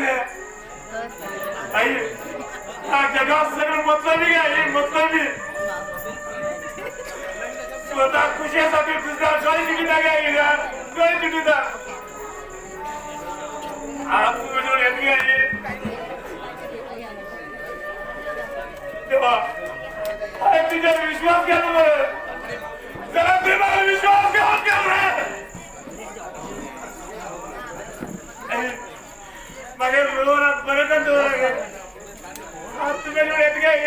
गे आई. हा जगात सगळं मतलबी गे आई, मतलबी. स्वतः खुशीसाठी दुसरा गळी चुकीचा गे आई, गळी चुकीचा. आज तुझ्यावर येत गे आई. तेव्हा आई तुझ्यावर विश्वास केला बरं. जरा प्रेमावर विश्वास घेऊन केला रे. मग रोज बरं का आज तुझ्याजवळ येत काय?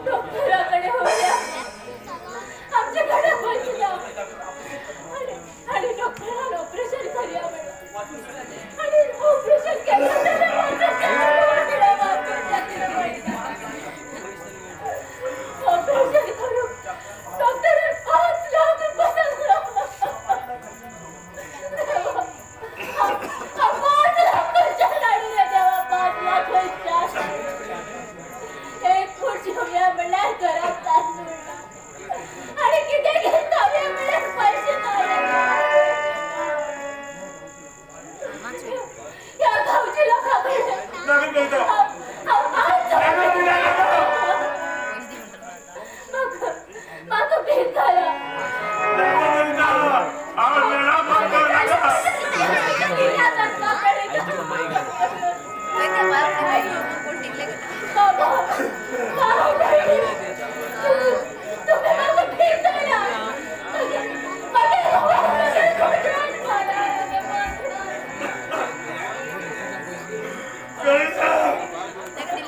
डॉक्टराकडे होत्या, आमच्याकडे बसला आणि डॉक्टरान ऑपरेशन करूया म्हणलं आणि ऑपरेशन केलं तर माझं ऑपरेशन करून डॉक्टरान 5 लाख रुपये सांगला. 5 लाख खर्चान हाडून देवा, 5 लाख खर्चान. एक खुर्ची घेवया म्हणल्यार घरात तांदूळ ना आणि कितें घेता म्हणल्यार पयशे ना. ह्या गांवच्या लोकां कडल्यान नका कविता. हांव हात नका तुझ्या, नका. म्हाका म्हाका भीक घाला. नका कविता. अहो, नका, नका, नका. बाबा, तुम्ही म्हाका भीक घाला. कविता. Thank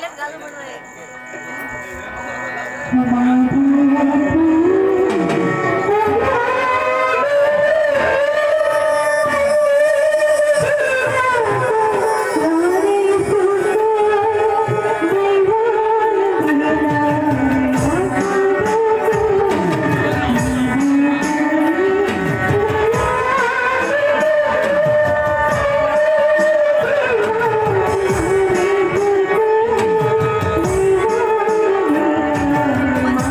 you.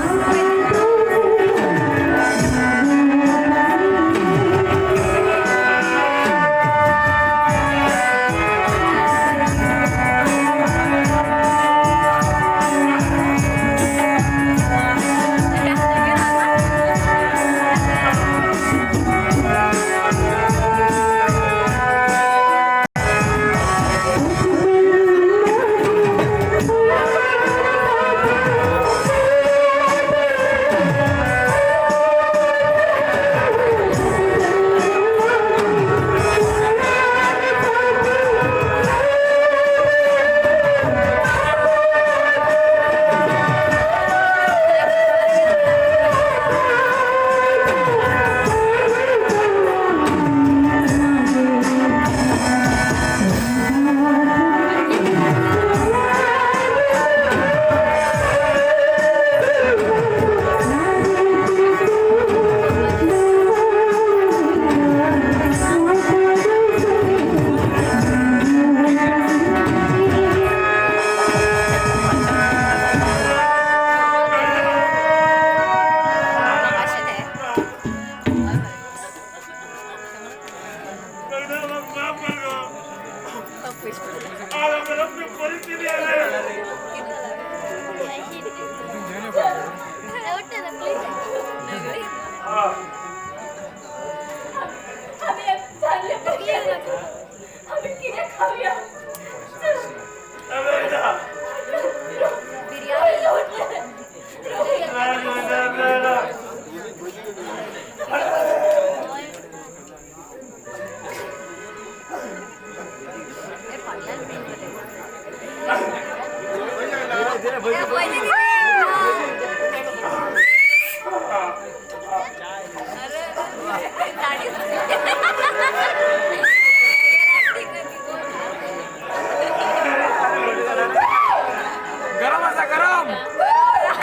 गरम असा गरम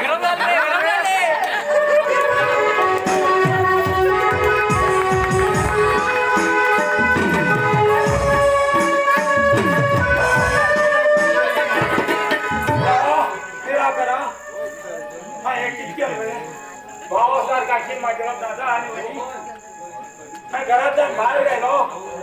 गरम झाले गरम झाले. तेरा करा. हा, हे कितके भावासारखा अशी माझ्या दादा आणि वहिनी. हा, घरात जाऊन बाहेर गेलो.